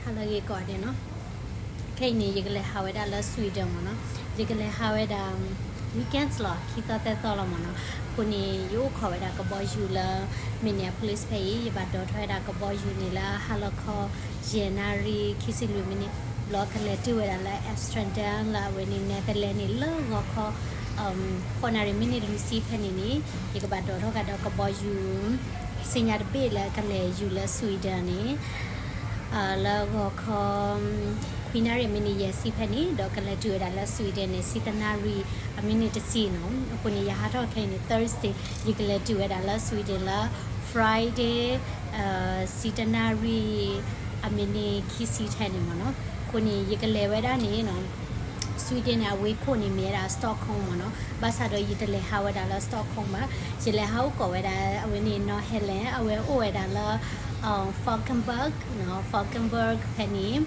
ဟါလၢအဂ့ၤကိးဂၤဒဲးနီၤ, ခဲအံၤန့ၣ် ယကလဲၤဟးဝဲဒၣ်လၢ Sweden မ့ၢ်နီၤ, ယကလဲၤဟးဝဲဒၣ် weekends လီၤ, ခံသီသၢသီလီၤမ့ၢ်နီၤ. အဃိန့ၣ် ယအိၣ်ခိးဝဲဒၣ်ကဘီယူၤလၢ Minneapolis ဖဲအံၤ, ယဘၣ်ဒိးထီၣ်ဝဲဒၣ်ကဘီယူၤန့ၣ်လၢဟါလီၤခီ ယဲၢ်နၣ်ရံၣ် ခံဆံလွံၢ်မံးနံး, ဘျီကလဲၤတုၤဝဲဒၣ်လၢ Amsterdam လၢအဝဲန့ၣ် Netherlands န့ၣ် လၢဂီၤခီ ဃိးနၣ်ရံၣ်မံးနံးလွံၢ်ဆံဖဲန့ၣ်န့ၣ် ယကဘၣ်ဒိးထီၣ်ကဒီးကဘီယူၤ ဆူညါတဘ့ၣ်လၢကလဲၤယူၤလၢ Sweden န့ၣ် လၢဂီၤခီ ခွံနၣ်ရံၣ်မံးနံးယဲၢ်ဆံဖဲန့ၣ်, ဒီးကလဲၤတုၤဝဲဒၣ်လၢ Sweden န့ၣ် ဆံတၢနၣ်ရံၣ်အမံးနံးတဆံနီၤ. အဃိန့ၣ် ယဟးထီၣ်ခဲအံၤန့ၣ် Thursday, ယကလဲၤတုၤဝဲဒၣ်လၢ Sweden လၢ Friday ဆံတၢနၣ်ရံၣ်အမံးနံးခံဆံထဲန့ၣ်မ့ၢ်နီၤ. အဃိန့ၣ် ယကလဲၤဝဲဒၣ်န့ၣ်နီၤ Sweden န့ၣ် အဝ့ၢ်ခိၣ်န့ၣ်မ့ၢ်ဝဲဒၣ် Stockholm မ့ၢ်နီၤ, ဘၣ်ဆၣ်ဒီးယတလဲၤဟးဝဲဒၣ်လၢ Stockholm ဘၣ်, ယလဲၤဟးအိၣ်ကိးဝဲဒၣ် အဝဲန့ၣ် Norrland အဝဲအိၣ်ဝဲဒၣ်လၢ Falkenberg နီၤ, Falkenberg ဖဲန့ၣ်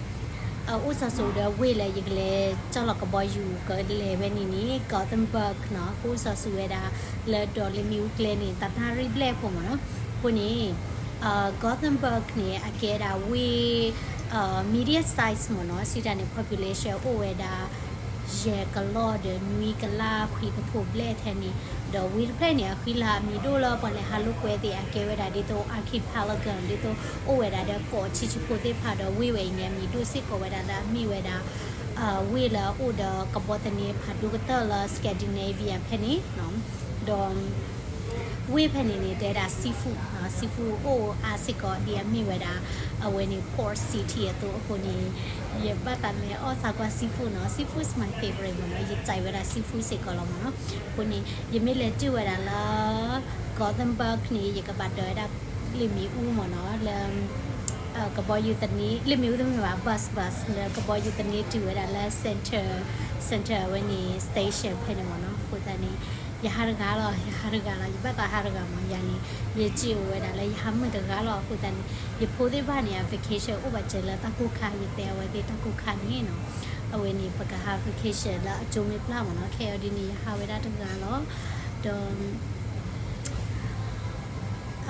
အိၣ်စီၤဆူဒီးဝ့ၢ်လၢယကလဲၤကၠီၣ်လီၤကဘီယူၤကလဲၤဝဲန့ၣ်န့ၣ် Gothenburg နီၤ, ကအိၣ်စီၤဆူဝဲဒၣ်လၢဒီးလ့မ့ၣ်အူကျဲန့ၣ် တၢ်နၣ်ရံၣ်ဘျဲၣ်ဖိမ့ၢ်နီၤ. အဃိန့ၣ် Gothenburg န့ၣ် အကဲဒၣ်ဝ့ၢ် medium size မ့ၢ်နီၤ, စံးတၢ်န့ၣ် population အိၣ်ဝဲဒၣ် ယဲၢ်ကလီၢ်ဒီးနွံကလးခွံကထိဘျဲၣ်ထဲန့ၣ်, ဒီးဝ့ၢ်တဖျၢၣ်န့ၣ် အဃံလၤအမံၤဒိၣ်လၢပှၤလဲၤဟးလိာ်ကွဲသ့ၣ် အကဲဝဲဒၣ်ဒ်သိး archipelago ဒ်သိး အိၣ်ဝဲဒၣ်ဒီးကိးဆံးဆံးဖိသ့ၣ်တဖၣ်ဒီး ဝ့ၢ်ဝဲအံၤန့ၣ် အမံၤဒိၣ်စ့ၢ်ကီးဝဲဒၣ်လၢအမ့ၢ်ဝဲဒၣ် ဝ့ၢ်လၢအအိၣ်ဒီးကဘီသန့ဖးဒိၣ်ကတၢၢ်လၢ Scandinavia ဖဲန့ၣ် ဒီး ဝ့ၢ်ဖဲန့ၣ်န့ၣ် တဲဒၣ် seafood နီၤ, seafood အိၣ်အါစ့ၢ်ကီးဒ်အမ့ၢ်ဝဲဒၣ် အဝဲန့ၣ် port city အသိးအဃိန့ၣ် ယဘၣ်သးလဲၤအီၣ်ဆၣ်ကွၢ် seafood နီၤ, seafood is my favorite မ့ၢ်နီၤ, ယကြိုက်ဝဲဒၣ် seafood စ့ၢ်ကီးလီၤမ့ၢ်နီၤ. အဃိန့ၣ် ယမ့ၢ်လဲၤတုၤဝဲဒၣ်လၢ Gothenburg န့ၣ် ယကဘၣ်ဒိးဝဲဒၣ်လ့မ့ၣ်အူမ့ၢ်နီၤ, လၢ ကဘီယူၤသန့, လ့မ့ၣ်အူတမ့ၢ်ဘၣ် bus bus လၢကဘီယူၤသန့တုၤဝဲဒၣ်လၢ center, center အဝဲန့ၣ် station ဖဲန့ၣ်မ့ၢ်နီၤ. အဃိသတးန့ၣ် ယဟးတဂၤလီၤ, ယဟးတဂၤလီၤ, ယဘၣ်သးဟးတဂၤမ့ၢ် ယၤန့ၣ် ယစ့ၢ်အိၣ်ဝဲဒၣ်လၢယဟးမုာ်တဂၤလီၤ. အဃိသတးန့ၣ် ယဖိသ့ၣ်တဖၣ်န့ၣ် အ vacation အိၣ်ဘၣ်စၢၤလၢတၢ်ကိၢ်ခါ, ယတဲအဝဲသ့ၣ်တၢ်ကိၢ်ခါန့ၣ်နီၤ, အဝဲန့ၣ် ပကဟး vacation လၢအကၠိမ့ၢ်ပျၢ်မ့ၢ်နီၤ, ခဲအံၤဒ်န့ၣ် ယဟးဝဲဒၣ်တဂၤလီၤ. ဒီး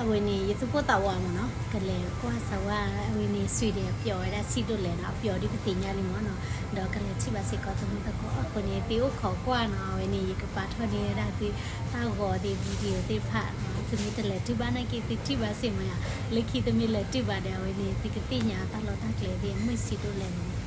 အဝဲန့ၣ် ယသူၣ်ပိၢ်သးဝးမ့ၢ်နီၤ, ကလဲၤကွၢ်စၢၤဝဲ အဝဲန့ၣ် Sweden အပျီၢ်ဝဲဒၣ်ဆံးဒိၣ်လဲၣ်နီၤ, အပျီၢ်ဒ်ပသ့ၣ်ညါလံမ့ၢ်နီၤ, ဒီးကလဲၤထံၣ်ဘၣ်စ့ၢ်ကီးသမူသကိးအဃိန့ၣ် သုအိၣ်ခိးကွၢ်နီၤ, အဝဲန့ၣ် ယကပာ်ထီၣ်န့ၢ်ဝဲဒၣ်သုတၢ်ဂီၤသ့ၣ် video သ့ၣ်တဖၣ်နီၤ, သုမ့ၢ်တလဲၤတုၤဘၣ်နာ်က့ သုထံၣ်ဘၣ်စ့ၢ်မ့ၢ်ဧါ, လၢခံသုမ့ၢ်လဲၤတုၤဘၣ်ဒီး အဝဲန့ၣ် သုကသ့ၣ်ညါတၢ်လီၢ်တၢ်ကျဲသ့ၣ် မုာ်ဆံးဒိၣ်လဲၣ်မ့ၢ်နီၤ.